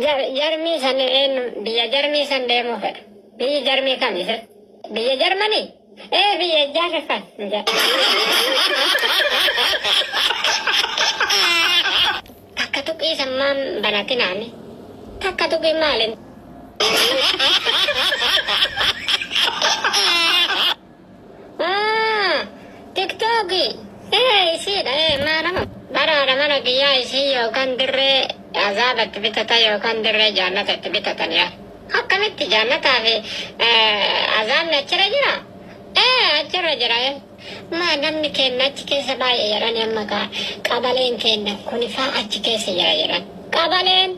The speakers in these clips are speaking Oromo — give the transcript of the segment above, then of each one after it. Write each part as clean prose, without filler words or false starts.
Jarmii san eenyu biyya jarmii san deemuu fedha. Biyyi jarmii kam isa? Biyya Jarmanii? Ee biyya ijaarreffan. Takka tuqii sammaan banatinaami. Takka tuqii maalin? Tiktookii. Ee isiidha ee maalama. Baraadha mana kiyyaa isii yookaan dirree azaaba itti bitatan yookaan dirree jaannata itti bitatan yaa. Akkamitti jaannataa fi azaabni achirra jira? Ee achirra jira ee. Maa namni keenya achi keessa baay'ee jedhan amma kaa qabaleen keenya kuni faa achi keessa jira jedhan. Qabaleen.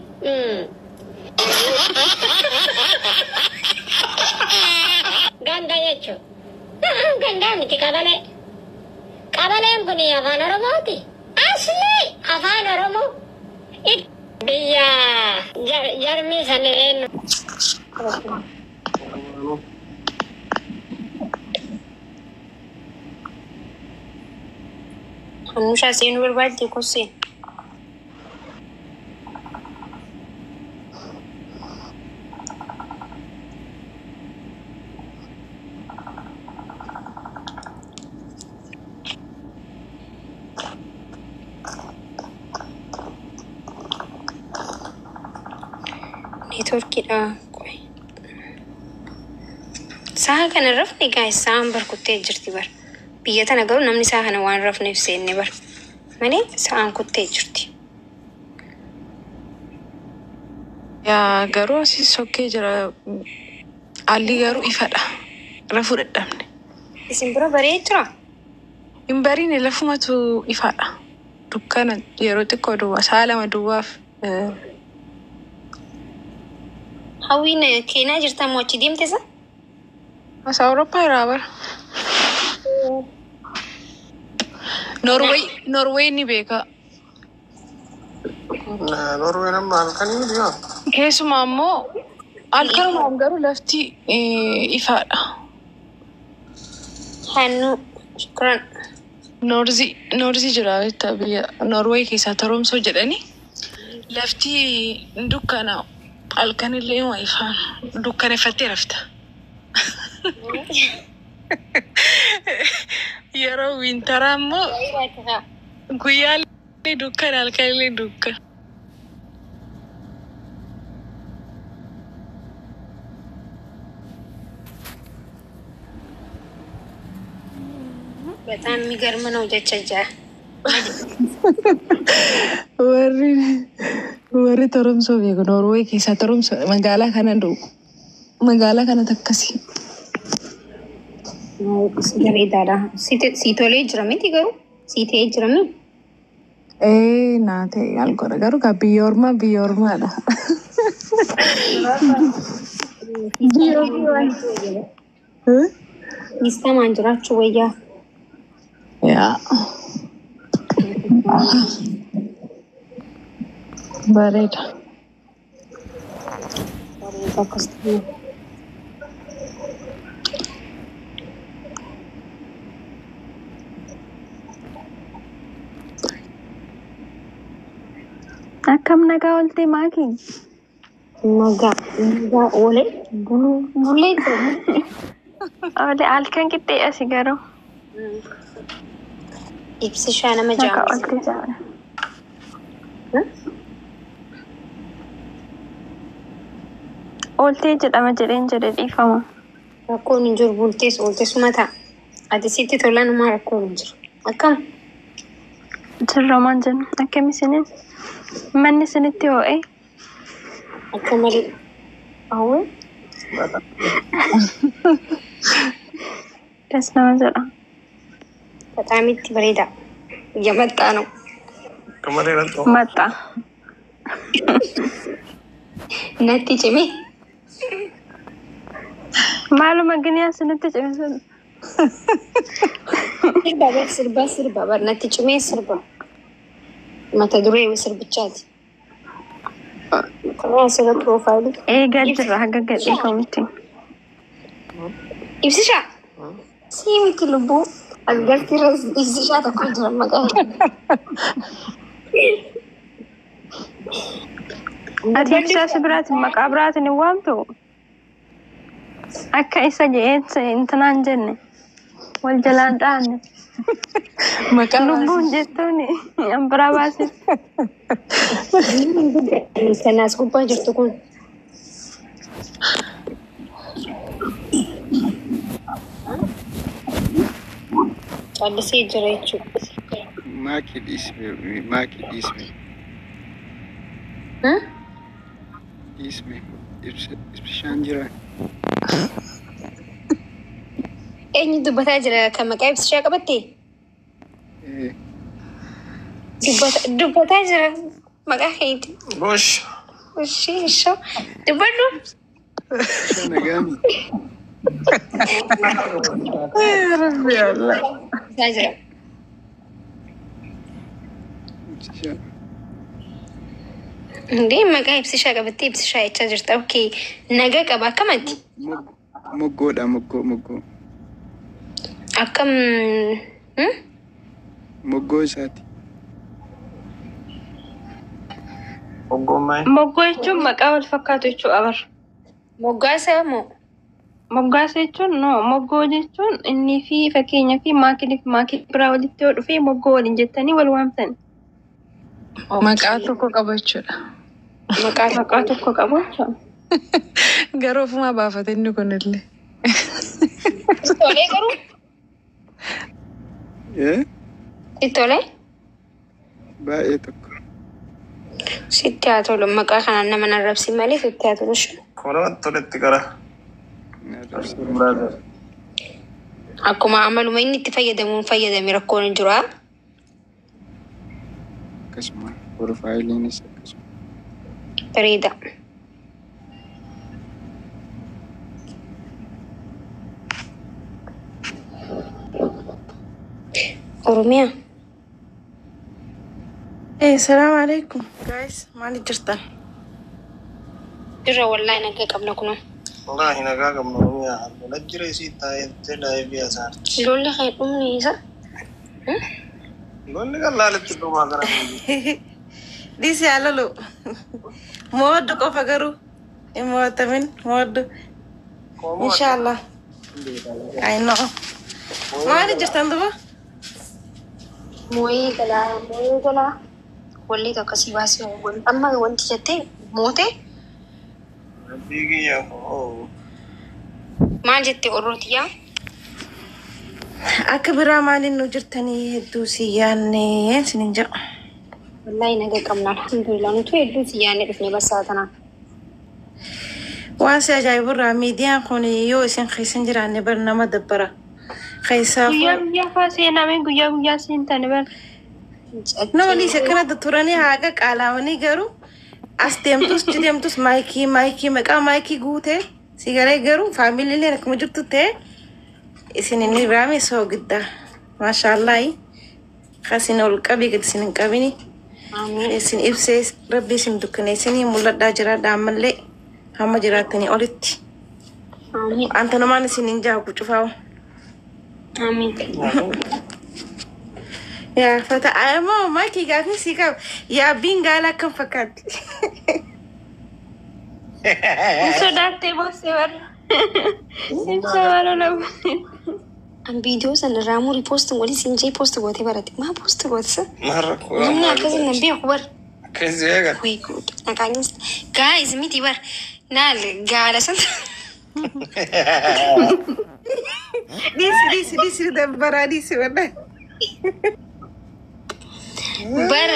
Ganda jechuun. Gandaa miti qabalee. Qabaleen kun afaan Oromooti. Asli afaan Oromoo. Biyya jarmii san eenyu. Anushaa seenuu barbaadde kosseen. Neetworkiidha. Sa'a kana rafne gaa'es sa'aan barkuttee jirti bar. Biyya tana garuu namni sa'a kana waan rafneef seenne bar. Malee sa'aan kuttee jirti. Yaa garuu asii sokkee jira. Haalli garuu ifadha. Rafuu dadhabne. Isin bira baree jira? Hin bariine lafumatu ifadha. Dukkana yeroo xiqqoo duwwaa sa'a lama duwwaaf. Hawwiin keenyaa jirta moo achi deemte isa? As Awurooppaa irraa bara. Norway ni beeka. Norween amma halkanii miti yaa. Keessumaa immoo halkanumaan garuu lafti ifaadha. Hannuu shukran. Noorzii jira beektaa biyya Norway keessaa Toromsoo jedhani. Lafti dukkana halkanillee ima ifaan dukkaneeffattee rafta. Yeroo wintaraa immoo guyyaallee dukkana halkanillee dukkana. በጣም የሚገርም ነው jecha jaa. Warri Toromsoo beeku Norway keessaa Toromsoo magaalaa kana du'u. Magaalaa kanatti akkasii. Bareedaadha. Si tolee jira miti garuu? Si ta'ee jira mi? Ee naa ta'e maal godha garuu kaa biyya ormaa biyya ormaadha. Biyya ormaa. Mistamaan jiraachuu wayyaa. Yaa. Bareeda. Bareeda akkas ta'e. Akkam nagaa oolte maakii? Nagaa nagaa oolee buluu bulee jira. Oole halkan qixxee asi garuu. Ibsishaa nama Nagaa jaamsa. oolte jaala. Ooltee jedhama jedheen jedhe dhiifama. Rakkoon hin jiru bultees oolteesuma ta'a. Ati sitti tolanumaa rakkoon hin jiru. Akkam? Jirra maan jennu akkam isiniin? Manni isinitti ho'e? Akka malee. Hawwee? Das nama jedha. በጣም itti bareeda. እየመጣ ነው። Akka malee natti Maxxa. Natti cimee. Maaluma giniyaa isinitti cime sun? Sirba bar sirba sirba bar natti cimee sirba. Mata duree sirbichaati. Karaa asirra piroofaayilii. Eegaa jirra haga gadhiifamutti. Ibsishaa. Sii miti lubbuu. As galtiirra ibsishaa tokko jira maqaa. Ati ibsaa si biraatiin maqaa biraatiin hin waamtu? Akka isa je'een intinaan jenne wal jalaan dhaanne. Maqaa Lubbuun jettuun an biraa baasif. Kanaas gubbaa jirtu kun. Callisee jira jechuudha. Maaki dhiisme, maaki dhiisme, dhiisme, ibsishaan jira. Eenyu dubbataa jira kan maqaa ibsishaa qabatte? Eh, Dubbataa jira maqaa keeti. Gosh. Ishee ishoo dubbadhu. Ibsishaa nagaami. Rabbi Allah. Dubbataa jira. Ibsishaa. Indee maqaa ibsishaa qabattee ibsishaa jechaa jirta. Okay. Nagaa qaba akkamatti? Moggoodha, moggoo, moggoo. Akkam? Moggoo isaati. Ogummaa. Moggoo jechuun maqaa wal fakkaatu jechuudha bar. Moggaasa moo? Moggaasa jechuun no, moggoo jechuun innii fi fakkeenyaa fi maakii fi maakii biraa walitti yoo dhufee moggoo waliin jettanii wal waamtan. Maqaa tokko qaba jechuudha. Maqaa tokko qabu jechuudha. Garuu ofumaa baafate inni kunillee. Tolee garuu? Eh, Tolee? baay'ee tokko. Sitti haa tolu, maqaa kanaan nama narrabsi malee sitti haa tolu. Kuma toletti gara. Arrabsa. Akkuma amaluma inni itti fayyadamuun fayyadame rakkoon hin jiru. Akkasuma. Profaayiliinis akkasuma. Bareeda. Oromiyaa. Eh, salaam alaikum. Guys, maali jirtan? Dirra wallaahi nagaa qabna kunoo. Wallaahi nagaa qabna Oromiyaa. Lola jira isii taa'ee live asaarti. Lolli kan dhumni isa. Lolli kan laaletti dhumaa gara. Dhiisi halalu. Mooddu qofa garuu. Hin mo'atamin mooddu. Inshallah. I know. Maali jirtan duba? Moo'ee galaa, moo'ee galaa. Walli tokko si baasee amma wanti jettee mootee Rabbii kiyya koo. Maal jette orrootiyyaa? Akka biraa maaliin nu jirtanii hedduu si yaanne sinin jedhu. Wallaahi nagaa qabna, alhamdulillah, nutu hedduu si yaanne dhufne basaa tanaan. Waan si ajaa'iburraa miidiyaan kun yoo isin keessa hin jiraanne bar nama dabbara. Keessaafuu Guyyaa guyyaa faa seenamee guyyaa guyyaa seentani bar. Nama liisa akkanatti turanii haaqa qaalaawanii garuu as deemtus achi deemtus maayikii maayikii maqaa maayikii guutee si galee garuu faamiliileen akkuma jirtu ta'e isin inni biraame soo giddaa maashaallahi kasin ol qabii gadi isin hin qabini isin ibsee rabbi isin dukkaneessinii mul'adhaa jiraadha ammallee hamma jiraattanii olitti wanta namaan isin hin jaagu cufaawu. Amiin. Yaa fata ammoo maayikii gaafii sii qaba yaabbiin gaala akkam fakkaatti? Hin sodaattee boossee warra. Ibsa waan nama. An viidiyoo sana irraa murii post godhi siin jee post gootee barate. Maa post goote sa? Marra koo. Namni akkasii nan beeku bar. Akkasii eegan. Way good. Naqaanis guys miti bar. Naal gaala san. Dhiisi dhiisi dhiisi dabbaraa dhiisi wallahi. Bar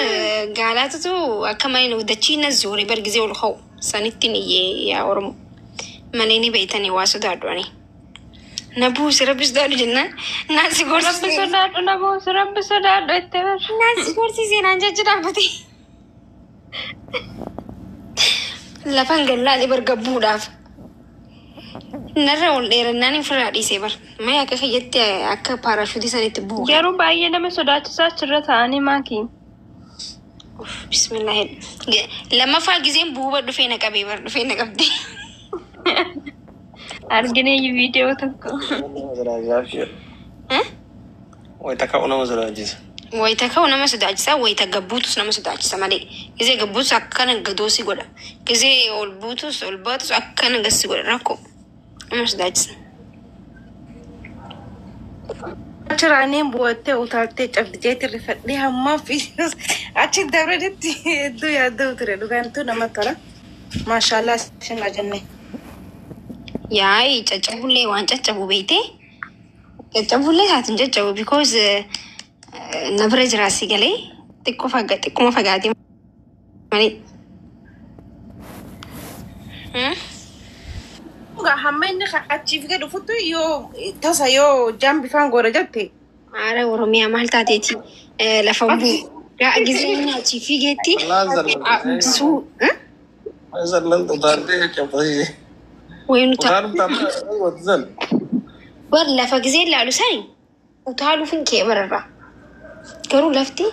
gaalaatutu akka malee dachii na zoore bar gizee ol ka'u. Sanittiin iyyee yaa Oromoo. Malee ni beeytanii waa sodaadhu ani. Na buuse rabbi sodaadhu jennaan. Naan si Rabbi gorsise. sodaadhu na buusu, rabbi sodaadhu itti bar. Naan si gorsise naan jechi dhaabbate. Lafaan gallaalee bar gabbuudhaaf. Narra ol dheerannaan ofirraa dhiisee bar. Mee akka kiyyatti akka paarashuutii sanitti bu'u. Garuu baay'ee nama sodaachisaa achirra taa'anii maakii. Bismillaahi. Lammaffaa gizeen bu'uuba dhufee na qabee bar dhufee na qabde. Arginee viidiyoo tokko. Wayita ka'u nama sodaachisa. Wayita ka'u nama sodaachisa, wayita gabbuutus nama sodaachisa malee. Gizee gabbuutus akkana gadoosi godha. Gizee ol buutus ol baatus akkana gassi godha rakkoo. Nama sodaachisa. Achiraaniin bu'attee utaaltee cabdijeetti rifadhee hammaaf achi dabretti hedduu yaadda'u ture dhugaantuu nama tola. Maashaallah isin jenne. Yaa'i caccabullee waan caccabu beeytee caccabullee taatin caccabu because na bira jira si galee xiqqoo faga xiqquma fagaatee malee. Dhugaa hamma inni achiif gad dhufutti yoo tasa yoo jaan bifaan goora jette. Haala Oromiyaa maal taateeti lafa buu gizee inni achii fiigeetti suu wayinu bar lafa gizee ilaalu sani utaaluuf hin kee bararraa garuu lafti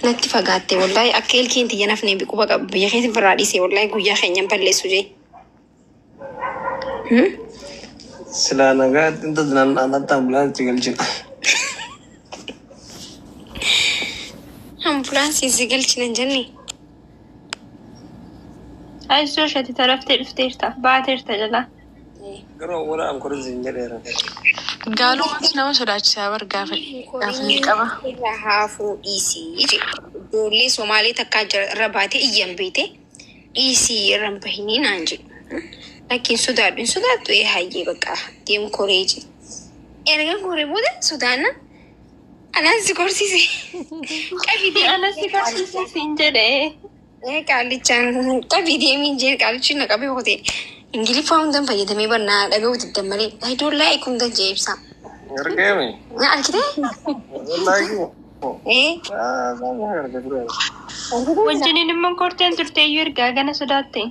natti fagaatte wallahi akka ilkeen tiyya nafne biquba qabu biyya keessa birraa dhiise wallahi guyyaa keenya hin balleessu jee. Silaa nagaa inta anatti ambulaansii galchina. Ambulaansii si galchina hin jenne. Ayizoo shati taraftee dhufteerta baateerta jalaa. Garuu awwaala ankorin siin jedheera. Gaalummaas nama sodaachisaa bar gaafa gaafa jalqaba. Irra haafuu dhiisii jedhe. Ijoollee Somaalee takkaa jira irra baatee iyyan beete dhiisii irra hin bahinii naan jedhu. Lakkiin sodaadhu hin sodaattu ee hayyee bakka deemu koree jedhe. Erga koree booda sodaanna anaan si korsiise. Qabii deemi. Anas si korsiise siin jedhe. Ee qaallichaan qabii deemiin jee qaallichi na qabee hote. Ingiliffaa hundan fayyadamee barnaa dhaga'uu diddan malee. I don't like hundan jee ibsa. Argeemi. Na argitee? Wallaahi. Ee. Wajjiniin immoo korteen turteeyyuu ergaa gana sodaatte.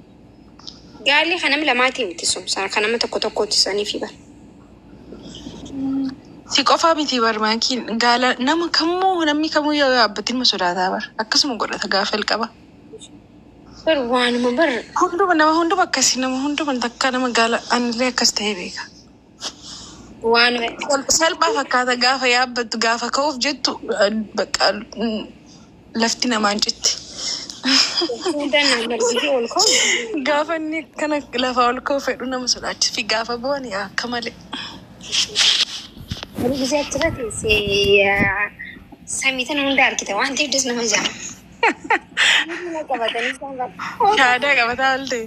Gaalli kan nama lamaatii miti sun kan nama tokko tokkotti sanii fi bara. Si qofaa miti bar maakiin gaala nama kamuu namni kamuu yoo yaabbatin ma sodaataa bar akkasuma godhata gaafa jalqaba. Bar waanuma bar Hunduma nama hunduma akkasii nama hunduma takka nama gaala anillee akkas ta'ee beeka. Waanuma Salphaa fakkaata gaafa yaabbattu gaafa ka'uuf jettu bakka lafti namaan citti. Hundaan nama margitee ol ka'u. Gaafa inni kana lafa ol ka'u fedhu nama sodaachisa fi gaafa bu'an akka malee. Garuu gisee achirra teessee samii tana hunda argite waan ta'eef das nama ja'a. Qabatanii isaan bara. Shaadaa qabataa ol ta'e.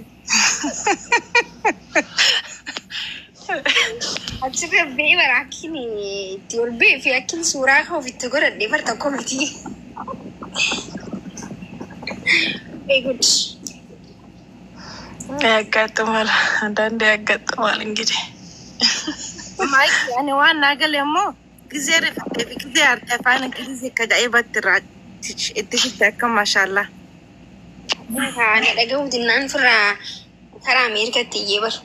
Achirra ba'ee bara akkin itti ol ba'ee fi akkin suuraa ka'uuf ofitti godhadhee bar tokko miti. Very good. ያጋጥማል። አንዳንዴ ያጋጥማል። እንግዲህ Maayikii ani waan naa gale immoo gizee rifattee fi gizee aarte afaan Ingilizii akka ajaa'ibatti irraa itti fitte akka maashaallah. Kana dhaga'uu dinnaan firraa karaa Ameerikaatti iyyee bar.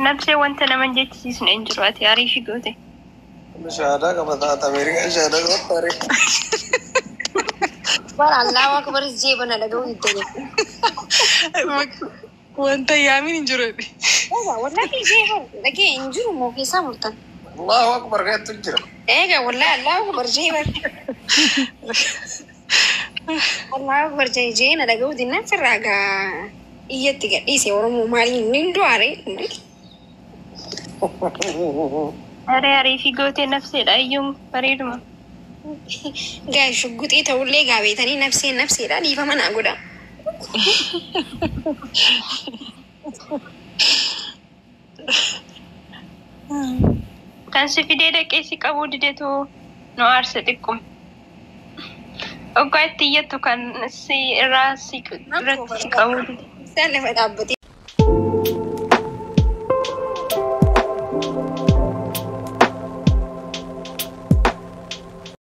Nabsee wanta nama hin jechisiisne hin jiru ati ariifii goote. Shahaadaa qabataa Ameerikaa shahaadaa qabataa aree. Bara Allahu akbar jee bana dhaga'uu diddanii. Wanta yaamin hin jiru. Wallahi jee bar dhagee hin jiru moo keessaa murtan. Allahu akbar keetu jira. Egaa wallahi Allahu akbar jee bar. Allahu akbar jee jee na dhaga'uu dinnaan firraa gaa iyyatti gadhiise Oromoo maaliin ni du'aare. Aree ariifii gootee nafseedha iyyuun bareeduma. Gaa shugguxii ta'ullee gaa beetanii nafsee nafseedha dhiifama naa godha. Kan si fidee dhaqee si qabuu didetu nu aarse xiqquma. Oggaa itti iyyattu kan si irraa si irratti si qabuu dide. Isaan lafa dhaabbatee.